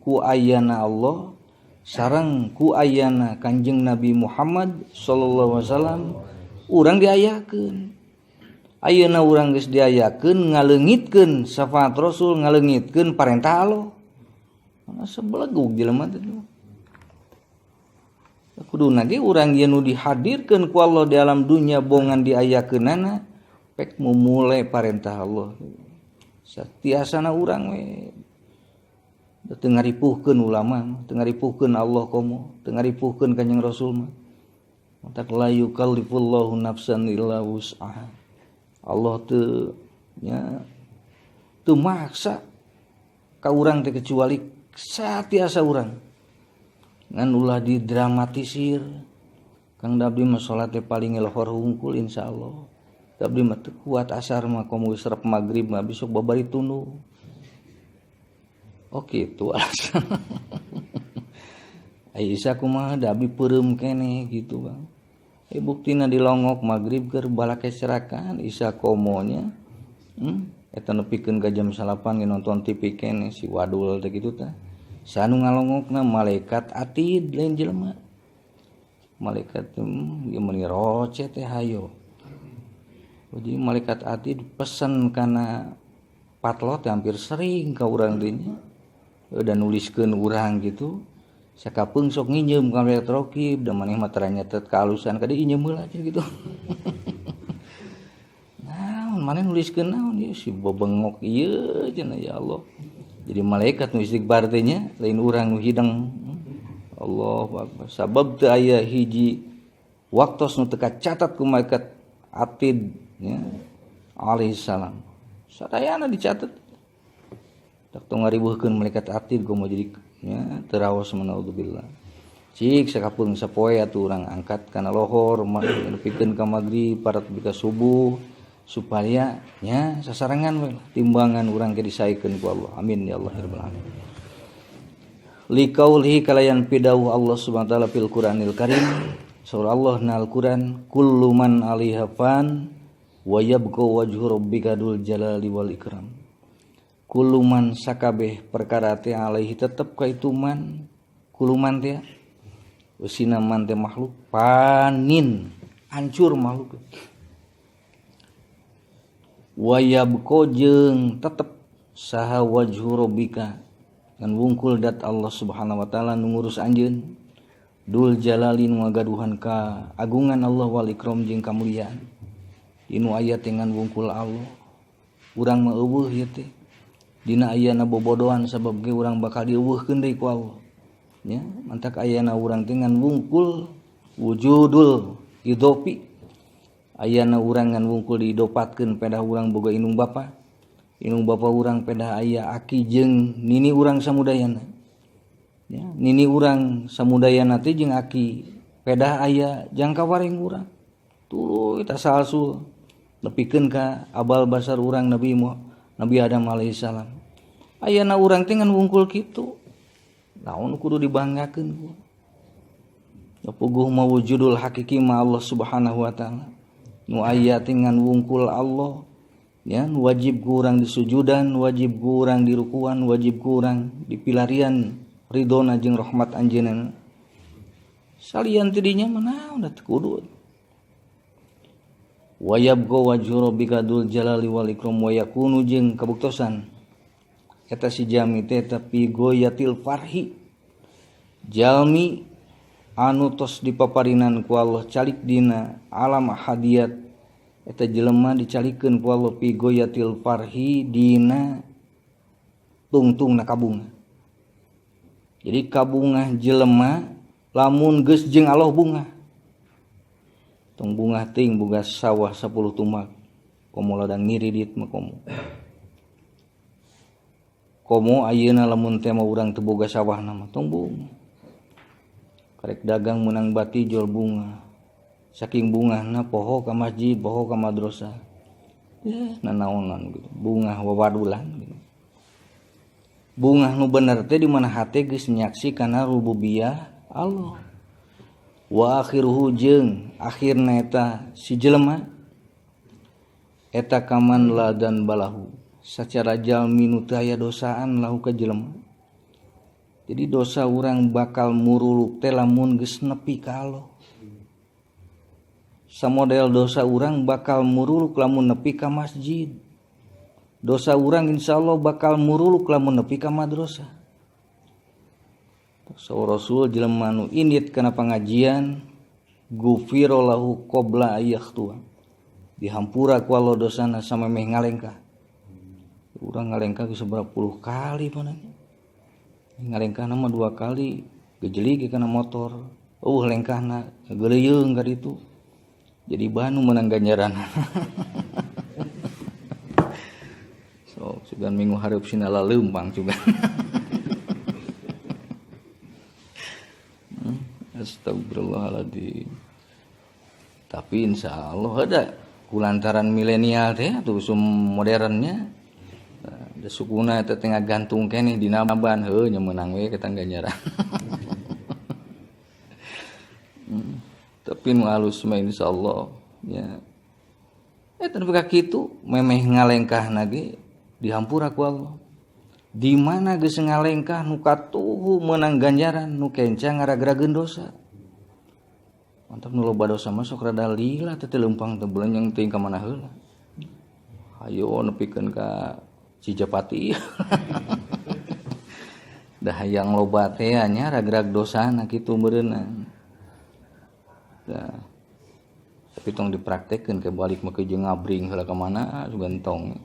ku ayana Allah sareng ku ayana Kanjeng Nabi Muhammad sallallahu alaihi wasallam urang diayakeun. Ayeuna urang geus diayakeun ngaleungitkeun syafaat Rasul, ngaleungitkeun parentah Allah. Mana sebelegug jelema teh. Kuduna ge urang ieu nu dihadirkeun ku Allah di alam dunya bongan diayakeunana pek mumule parentah Allah. Satiasana urang we teu ngaripuhkeun ulama, teu ngaripuhkeun Allah komo, teu ngaripuhkeun Kanjeng Rasul mah. Matak la yukallifullahu nafsan illa wus'aha. Allah teu nya teu maksa ka urang teh kecuali satiasa urang. Ngan ulah didramatisir. Kang abdi mah salat teh paling ngelohor hungkul insyaallah. Abdi mah teu kuat asar mah komo geus rep magrib mah besok babari tunduh. Oh kitu alasan. Ai Isya kumaha da abdi peureum keneh gitu Bang. Buktina dilongok magrib keur balakecerakan Isya komonya. Eta nepikeun ka jam 9 ge nonton TV keneh si wadul teh kitu tah. Sanu ngalongokna malaikat atid lain jelema. Malaikat ieu meuni roce teh hayo. Jadi malaikat atid pesen kana patlot hampir sering ka urang teh nya. Dan nuliskeun urang gitu. Sakapeung sok nginjeum ka malaikat raqib da maneh mah tara nyatet kaalusan ka dieu injeum heula cenah gitu. Naon maneh nuliskeun naon ieu si bebengok ieu cenah ya Allah. Jadi malaikat nu istighfar teh nya lain urang nu hideng. Allahu akbar. Sabab teu aya hiji waktos nu teu kacatat ku malaikat atid nya alaihi salam. Sadayana dicatat. Tak tong ngariweuhkeun malaikat atid komo jadi nya teu raos naudzubillah. Cik sakapeung sapoe atuh urang angkat kana lohor nepikeun ka magrib parat ka subuh supaya nya sasarengan we timbangan urang ge disaekeun ku Allah. Amin ya Allah ya rabbal alamin. Liqaulihi kalayan pidawuh Allah subhanahu wa taala fil Qur'anil Karim. Surah Allah na Al-Qur'an kullu man 'alaiha fan wa yabqa wajhu rabbika dzul jalali wal ikram. Kullu man sakabeh perkara teh alaihi tetep ka itu man kullu man teh usina man teh makhluk panin hancur makhluk. Wa yabqa jeung tetep saha wajhu rabbika ngan wungkul dat Allah subhanahu wa taala nu ngurus anjeun dul jalali nu ngagaduhan ka agungan Allah wal ikram jeung kamuliaan. Dinu aya teh ngan wungkul Allah urang mah eueuh ieu teh dina ayana bobodohan sabab ge urang bakal dieuweuhkeun deui ku Allah nya mantak ayana urang teh ngan wungkul wujudul idopi ayana urang ngan wungkul didopatkeun pedah urang boga indung bapa indung bapa urang pedah aya aki jeung nini urang samudayana ya nini urang samudayana teh jeung aki pedah aya jangka wareng urang tuluy tasalsul nepikeun ka abal basar urang Nabi Adam alaihissalam. Ayana urang teh ngan wungkul kitu. Naon kudu dibanggakeun ku. Puguh mawujudul hakiki ma Allah subhanahu wa taala. Nu aya teh ngan wungkul Allah. Ya, wajib ku urang disujudan, wajib ku urang dirukuan, wajib ku urang dipilarian ridona jeung rahmat anjeunna. Salian ti dinya mah naon da teu kudu. Wa yabqa wajhu rabbika dzul jalali wal ikram wa yakunu jeung kabuktosan eta si jami teh tapi goyatil farhi jalmi anu tos dipaparinan ku Allah calik dina alam hadiat eta jelema dicalikeun ku Allah pi goyatil farhi dina tungtungna kabunga. Jadi kabungah jelema lamun geus jeung Allah bunga. Tong bungah ting boga sawah 10 tumak komo ladang ngiridit mah komo. Komo ayeuna lamun teh mah urang teu boga sawahna mah tong bunga. Karek dagang menang bati jual bunga. Saking bungahna poho ka masjid, poho ka madrasah. Ya, nanaonan gitu. Bungah wawadulan gitu. Bungah nu bener teh di mana hate geus nyaksi kana rububiyah Allah. Wa akhiruhu jeung akhirna eta si jelema eta kaman la dan balahu. Sacara jalmi nu teu aya dosaan lahu ka jelema. Jadi dosa urang bakal muruluk teh lamun geus nepi ka Allah. Samodel dosa urang bakal muruluk lamun nepi ka masjid. Dosa urang insyaallah bakal muruluk lamun nepi ka madrasah. So Rasul jelema nu indit kana pangajian gufiro lahu qabla ayakhtua. Dihampura ku Allah dosana samemeh ngalengkah. Urang ngalengkah geus sabaraha puluh kali mana. Ngalengkahna mah 2 kali, gejelig kana motor. Eueuh lengkahna geuleuyeung ka ditu. Jadi banu menang ganjaran. So, sugan minggu hareup sina laleumpang sugan. Astagfirullahaladzim. Tapi insya Allah ada kulantaran milenial teh atau usum modernnya. Da sukuna teh tengah gantung keneh dina ban heuh nya meunang we ketang ganjaran. Tapi nu alus mah insyaallah nya. Eta nepi ka kitu memeh ngalengkahna ge dihampura ku Allah. Di mana geus ngalengkah nu katuhu meunang ganjaran nu kenca ngaragrageun dosa. Mantap nu loba dosa mah sok rada lila teh leumpang teh belenyeng teuing ka mana heula. Hayo nepikeun ka Cijapati. Dah hayang loba teh nya ragrag dosana kitu meureunna. Dah. Tapi tong dipraktekeun ke balik mah jeung ngabring heula ka mana sugan tong.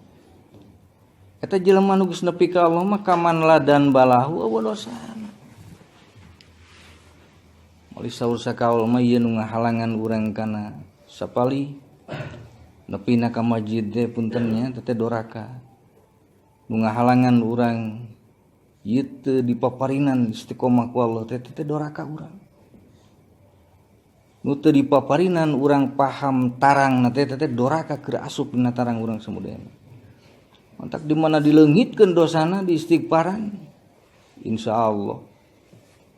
Eta jelema nu geus nepi ka Allah mah kaman ladan balahu eueuh dosana. Meuli saur sakaul mah ieu nu ngahalangan urang kana sapali nepina ka masjid teh punten nya teh doraka. Nu ngahalangan urang ieu teu dipaparinan istiqomah ku Allah teh teh doraka urang. Nu teu dipaparinan urang paham tarang na teh teh doraka keur asup dina tarang urang samudayana. Mantak di mana dileungitkeun dosana di istighfaran insyaallah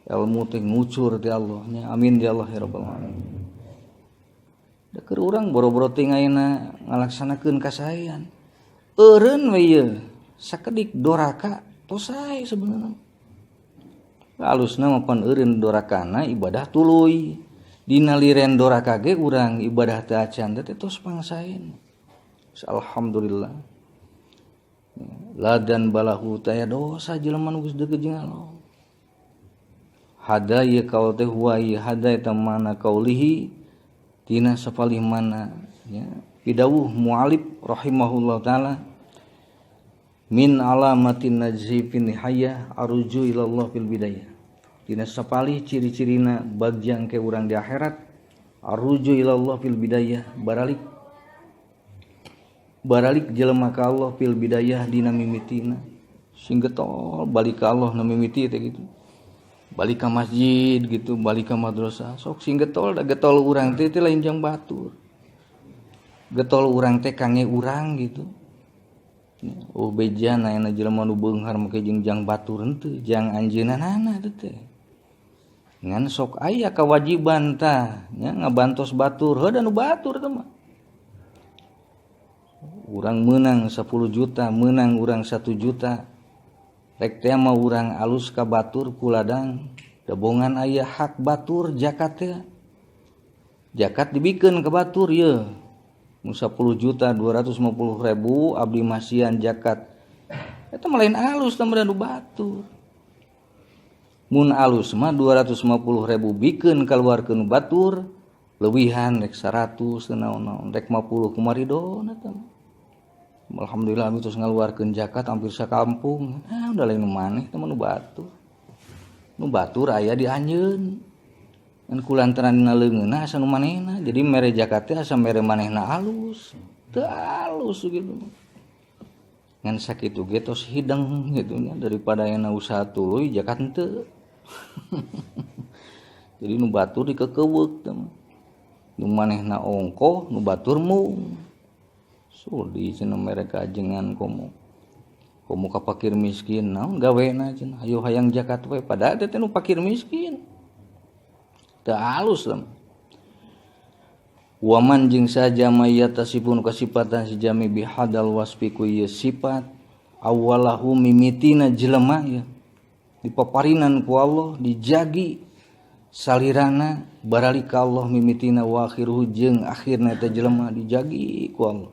ilmu teh ngucur ti Allah nya amin ya Allah ya rabbal alamin. Da keur urang boro-boro teh ayeuna ngalaksanakeun kasaean. Eureun we ieu sakedik doraka tos sae sebenarna. Alusna mah pan eureun dorakana ibadah tuluy. Dina liren doraka ge urang ibadah teu acan teh tos pangsaeun. Alhamdulillah. Ladan balahu taya dosa jelema nu geus deukeut jeung Allah. Hada ieu kaul teh huwa ieu hada eta mana kaulihi tina sapalih mana nya pidawuh mualif rahimahullah taala min alamatin najzi fin nihayah arju ilallah fil bidayah. Tina sapalih ciri-cirina bagjang ke urang di akhirat arju ilallah fil bidayah baralik baralik jelema ka Allah fil bidayah dina mimitina sing getol balik ka Allah na mimiti teh gitu. Balik ka masjid gitu, balik ka madrasah sok sing getol da getol urang teh teh lain jang batur. Getol urang teh kange urang gitu. Oh bejan aya jelema nu beunghar make jeung jang batur henteu, jang anjeunana teh teh. Ngan sok aya kewajiban tah nya ngabantos batur, heuh da nu batur teh mah. Urang menang 10 juta, menang urang 1 juta. Rek teh mah urang alus ka batur ku ladang, debongan aya hak batur zakat teh. Zakat dibikeun ka batur ye. Mu 10 juta 250 ribu abdi masian zakat. Eta mah lain alus tah nu batur. Mun alus mah 250 ribu bikeun kaluarkeun batur, leuwihan rek 100 teu naon-naon, rek 50 kumaridona teh. Alhamdulillah abdi terus ngaluarkeun zakat hampir sakampung. Nah, udah lain nu maneh teh mah nu batur. Nu batur aya di anjeun. Ngan kulantaran dina leungeunna asa nu manehna. Jadi mere zakat teh asa mere manehna alus. Teu alus gitu. Ngan sakitu ge tos hideng gitu nya daripada aya usaha tuluy zakat henteu. Jadi nu batur dikekeuweuk teh mah. Nu manehna ongkoh, nu batur mung. Sudi cenah mereka ajengan komo. Komo ka fakir miskin naon gawena cenah hayo hayang zakat we padahal teh nu fakir miskin. Teu alus lah. Waman jeung saja mayatasipun kasipatan si jami bihadal wasfi ku ieu sifat awalahu mimitina jelema ya. Dipaparinan ku Allah dijagi salirana barali ka Allah mimitina wa akhiruhu jeung akhirna eta jelema dijagi ku Allah.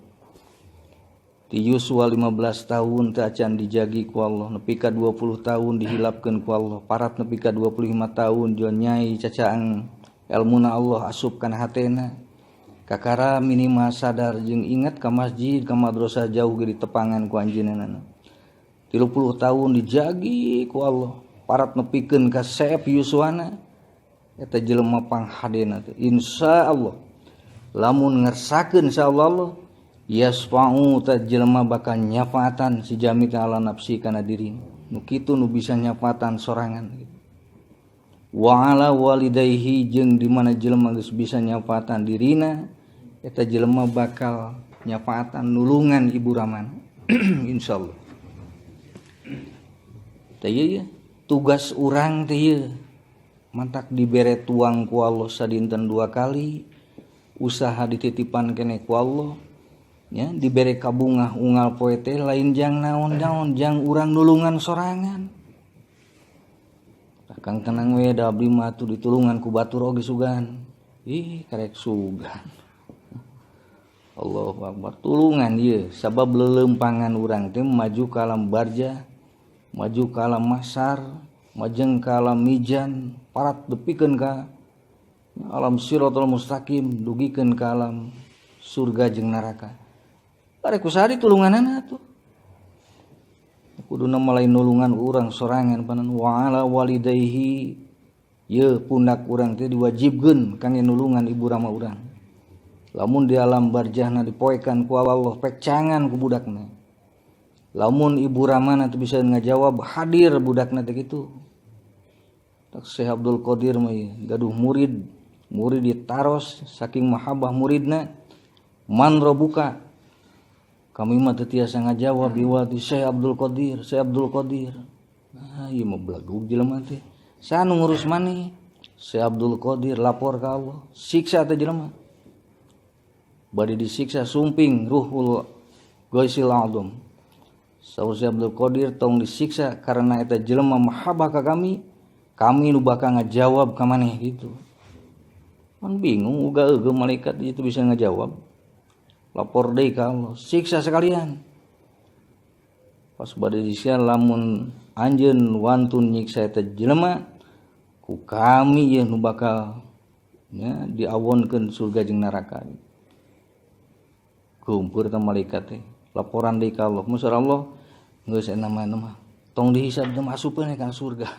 Ti yuswa 15 tahun teu acan dijagi ku Allah, nepi ka 20 tahun dihilapkeun ku Allah, parat nepi ka 25 tahun jo nyai cacaang elmuna Allah asup kana hatena. Kakara minimal sadar jeung ingat ka masjid ka madrasah jauh ge ditepangan ku anjeunna. 30 tahun dijagi ku Allah, parat nepikeun ka seep yuswana eta jelema panghadena teh. Insyaallah lamun ngersakeun insyaallah yasfa'u ta jelema bakal nyafaatan si jami ta'ala nafsi kana diri nu kitu nu bisa nyafaatan sorangan. Wa ala walidayhi jeung di mana jelema geus bisa nyafaatan dirina eta jelema bakal nyafaatan nulungan ibu ramana. Insyaallah teh ieu tugas urang teh ieu mantak dibere tuang ku Allah sadinten 2 kali, usaha dititipan keneh ku Allah nya, dibere kabungah unggal poe teh lain jang naon-naon jang urang nulungan sorangan. Kang tenang we da abdi mah atuh ditulungan ku batur oge sugan. Ih karek sugan. Allahu akbar. Tulungan ieu sabab leuleumpangan urang teh maju ka alam barjah, maju ka alam mahsyar, majeng ka alam mizan, parat depikeun ka alam siratal mustaqim, dugikeun ka alam surga jeung neraka. Karek kusaha ditulunganana atuh. Kuduna mah lain nulungan urang sorangan panan wa ala walidayhi ye pundak urang teh diwajibkeun kangge nulungan ibu rama urang. Lamun di alam barjahna dipoekan ku Allah pecangan ku budakna. Lamun ibu ramana teu bisa ngajawab hadir budakna teh kitu. Tak Syekh Abdul Qadir mah ieu gaduh murid, murid ditaros saking mahabbah muridna man robuka. Kami mah teu tiasa ngajawab iwal ti Syekh Abdul Qadir, Syekh Abdul Qadir. Nah, ieu mah belagug jelema teh. Saha nu ngurus maneh? Syekh Abdul Qadir lapor ka Allah, siksa teh jelema. Bade disiksa sumping ruhul goisil azam. Saur Syekh Abdul Qadir tong disiksa karena eta jelema mahabbah ka kami, kami nu bakal ngajawab ka maneh gitu. Kan bingung uga eueuh malaikat itu bisa ngajawab. Lapor deui ka Allah, siksa sekalian. Pas bade disiksa lamun anjeun wantun nyiksa eta jelema ku kami ye nu bakal nya diawonkeun surga jeung neraka. Kumpul ta malaikat teh, laporan deui ka Allah. Masyaallah, geus eta mah tong dihisab teh masupkeun ka surga.